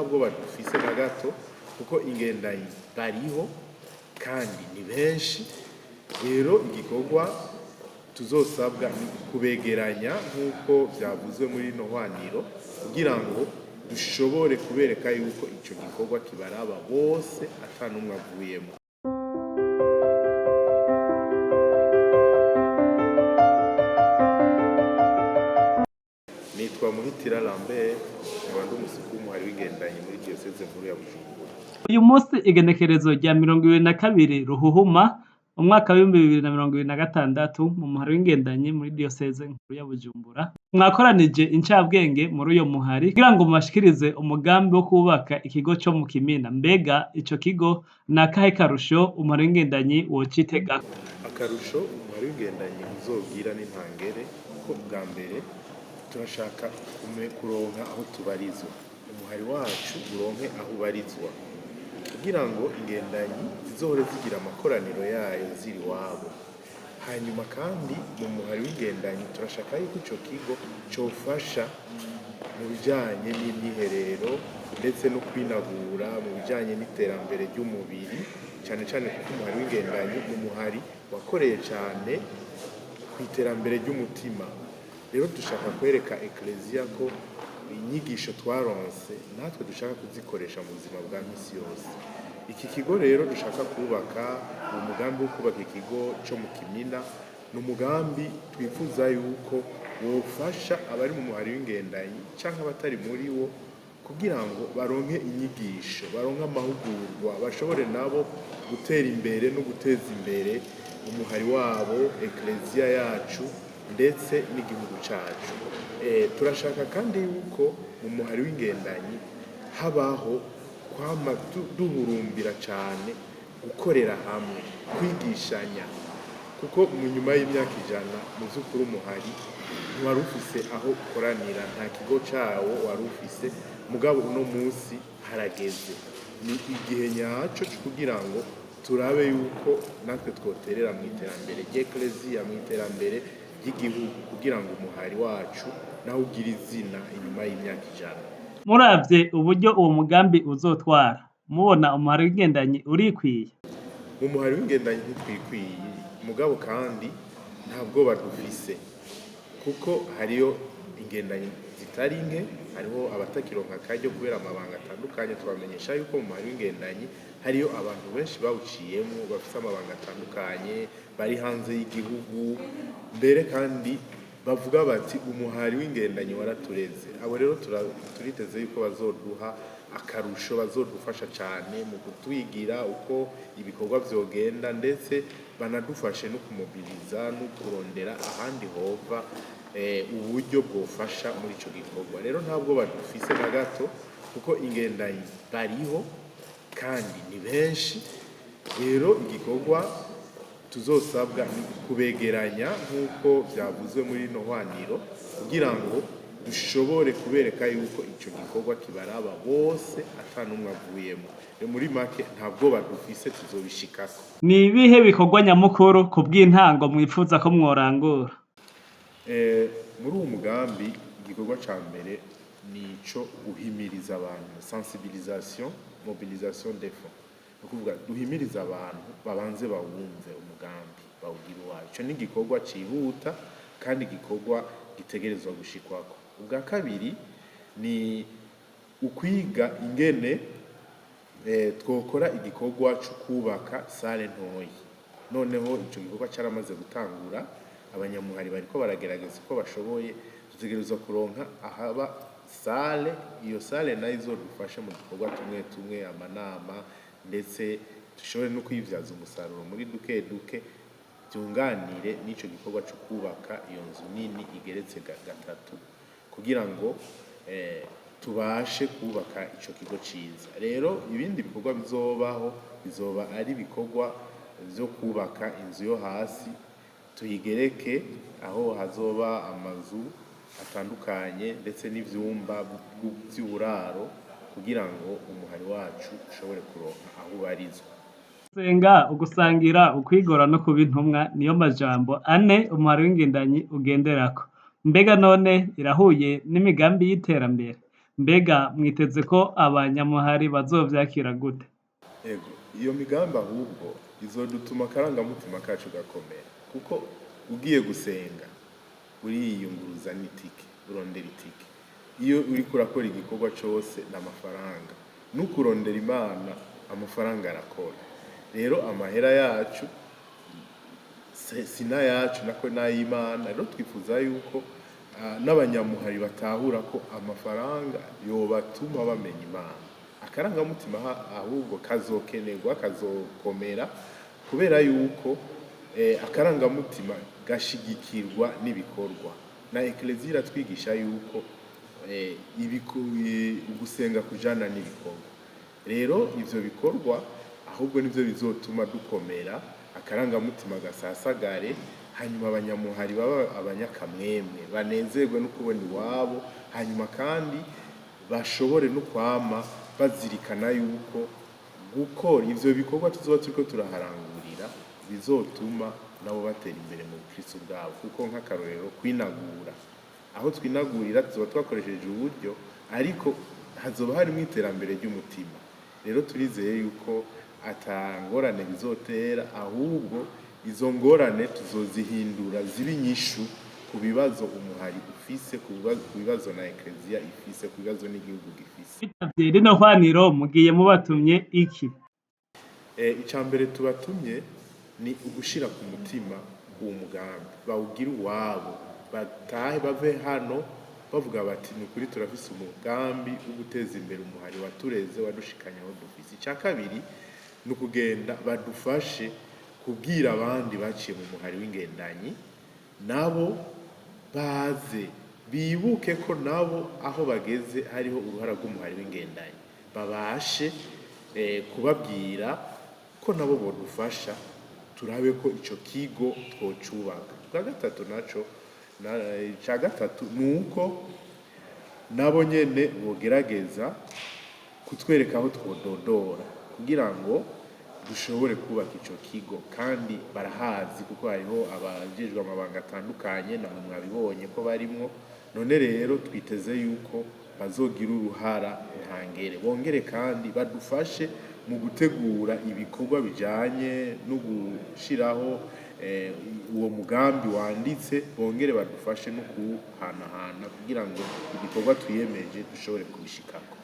nta bwoba dufise na gato, kuko ingendanyi bariho kandi ni benshi. Rero igikorwa tuzosabwa ni kubegeranya nk'uko byavuzwe muri rino hwaniro, kugira ngo dushobore kubereka yuko ico gikorwa kibaraba bose ata n'umwe avuyemo. Nitwa Muhitira Lambert, nkaba ndi umusuku w'umuhari w'ingendanyi muri diyoseze nkuru ya Bujumbura. Uyu munsi igenekerezo rya 22 Ruhuhuma umwaka w'2026 mu muhari w'ingendanyi muri diyoseze nkuru ya Bujumbura mwakoranije incabwenge muri uyo muhari kugira ngo mubashikirize umugambi wo kubaka ikigo co mu Kimina. Mbega ico kigo ni akahe karusho umuhari w'ingendanyi wocitegako? Akarusho umuhari w'ingendanyi uzogira n'intangere ko bwa mbere turashaka kuronka aho tubarizwa, umuhari wacu uronke aho ubarizwa, kugira ngo ingendanyi zizohore zigira amakoraniro yayo ziri iwabo. Hanyuma kandi mu muhari w'ingendanyi turashaka yuko ico kigo cofasha mu bijanye n'imyiherero ndetse no kwinagura mu bijanye n'iterambere ry'umubiri, cane cane kuko umuhari w'ingendanyi ni umuhari wakoreye cane ku iterambere ry'umutima. Rero dushaka kwereka ekleziya ko inyigisho twaronse natwe dushaka kuzikoresha mu buzima bwa misi yose. Iki kigo rero dushaka kubaka, umugambi wo kubaka ikigo co mu Kimina, ni umugambi twifuza yuko wofasha abari mu muhari w'ingendanyi canke abatari muri wo, kugira ngo baronke inyigisho, baronke amahugurwa, bashobore nabo gutera imbere no guteza imbere umuhari wabo, ekleziya yacu ndetse n'igihugu cacu. Turashaka kandi yuko mu muhari w'ingendanyi habaho kwama duhurumbira cane gukorera hamwe, kwigishanya, kuko mu nyuma y'imyaka 100 mu vy'ukuri umuhari ntiwari ufise aho ukoranira, nta kigo cawo wari ufise. Mugabo uno munsi harageze, ni igihe nyaco co kugira ngo turabe yuko natwe twoterera mu iterambere ry'ekleziya, mu iterambere ry'igihugu, kugira ngo umuhari wacu nawe ugire izina inyuma y'imyaka 100. Muravye uburyo uwo mugambi uzotwara, mubona umuhari w'ingendanyi urikwiye? Mu muhari w'ingendanyi ntitwikwiye, mugabo kandi nta bwoba dufise, kuko hariyo ingendanyi zitari nke, hariho abatakironka akaryo kubera amabanga atandukanye. Tubamenyesha yuko mu muhari w'ingendanyi hariyo abantu benshi bawuciyemwo bafise amabanga atandukanye, bari hanze y'igihugu mbere, kandi bavuga bati umuhari w'ingendanyi waratureze. Abo rero turiteze yuko bazoduha akarusho, bazodufasha cane mu kutwigira uko ibikorwa vyogenda, ndetse banadufashe no kumobiliza no kurondera ahandi hova uburyo bwofasha muri ico gikorwa. Rero ntabwo badufise na gato, kuko ingendanyi bariho kandi ni benshi. Rero igikorwa tuzosabwa ni kubegeranya nk'uko byavuzwe muri rino hwaniro, kugira ngo dushobore kubereka yuko ico gikorwa kibaraba bose ata n'umwe avuyemo. Muri make nta bwoba dufise, tuzobishikako. Ni ibihe bikorwa nyamukuru ku bw'intango mwifuza ko mworangura? Muri uwo mugambi igikorwa ca mbere ni ico guhimiriza abantu, sensibilisation, mobilisation des fonds. Ni ukuvuga duhimirize abantu babanze bawumve umugambi, bawugire uwayo. Ico ni igikorwa cihuta kandi igikorwa gitegerezwa gushikwako. Ubwa kabiri ni ukwiga ingene twokora igikorwa co kubaka sale ntoyi. Noneho ico gikorwa caramaze gutangura, abanyamuhari bariko baragerageza uko bashoboye. Dutegerezwa kuronka ahaba sale, iyo sale nayo izodufasha mu dukorwa tumwe tumwe, amanama, ndetse dushobore no kwivyaza umusaruro muri duke duke, byunganire n'ico gikorwa co kubaka iyo nzu nini igeretse gatatu, kugira ngo tubashe kubaka ico kigo ciza. Rero ibindi bikorwa bizobaho bizoba ari ibikorwa vyo kubaka inzu yo hasi tuyigereke, aho hazoba amazu atandukanye ndetse n'ivyumba vy'uburaro, kugira ngo umuhari wacu ushobore kuronka aho ubarizwa. Gusenga, ugusangira, ukwigora no kuba intumwa niyo majambo ane umuhari w'ingendanyi ugenderako. Mbega none irahuye n'imigambi y'iterambere? Mbega mwiteze ko abanyamuhari bazovyakira gute? Ego, iyo migambi ahubwo izodutuma akarangamutima kacu gakomera, kuko ugiye gusenga uriyunguruza n'itike, urondera itike. Iyo uriko urakora igikorwa cose n'amafaranga, n'ukurondera Imana amafaranga arakora. Rero amahera yacu si n'ayacu nako n'ay'Imana. Rero twifuza yuko n'abanyamuhari batahura ko amafaranga yobatuma bamenya Imana. Akarangamutima ahubwo kazokenerwa, kazokomera, kubera yuko akarangamutima gashigikirwa n'ibikorwa. Na Ekleziya iratwigisha yuko ugusenga kujana n'ibikorwa. Rero ivyo bikorwa ahubwo nivyo bizotuma dukomera, akarangamutima gasasagare, hanyuma abanyamuhari baba abanyakamwemwe, banezerwe no kubona iwabo, hanyuma kandi bashobore no kwama bazirikana yuko gukora ivyo bikorwa tuzoba turiko turaharangurira bizotuma nabo batera imbere mu bukristo bwabo. Kuko nk'akarorero kwinagura, aho twinagurira tuzoba twakoresheje uburyo, ariko hazoba harimwo iterambere ry'umutima. Rero turizeye yuko ata ngorane bizotera, ahubwo izo ngorane tuzozihindura zibe inyishu ku bibazo umuhari ufise, ku bibazo na Ekleziya ifise, ku bibazo n'igihugu gifise. Bitavye rino hwaniro mugiye mubatumye iki? Ica mbere tubatumye ni ugushira ku mutima uwo mugambi, bawugire uwabo, batahe bave hano bavuga bati ni ukuri turafise umugambi wo guteza imbere umuhari watureze, wadushikanye aho dufise. Ica kabiri ni ukugenda badufashe kubwira abandi baciye mu muhari w'ingendanyi, nabo baze bibuke ko nabo aho bageze hariho uruhara rw'umuhari w'ingendanyi, babashe kubabwira ko nabo bodufasha turabe ko ico kigo twocubaka. Bwa gatatu naco, ica gatatu ni uko nabo nyene bogerageza kutwereka aho twododora kugira ngo dushobore kubaka ico kigo, kandi barahazi kuko hariho abajejwe amabanga atandukanye, namwe mwabibonye ko barimwo. None rero twiteze yuko bazogira uruhara ntangere, bongere kandi badufashe mu gutegura ibikorwa bijanye no gushiraho uwo mugambi wanditse, bongere badufashe no kuwuhanahana kugira ngo ibikorwa twiyemeje dushobore kubishikako.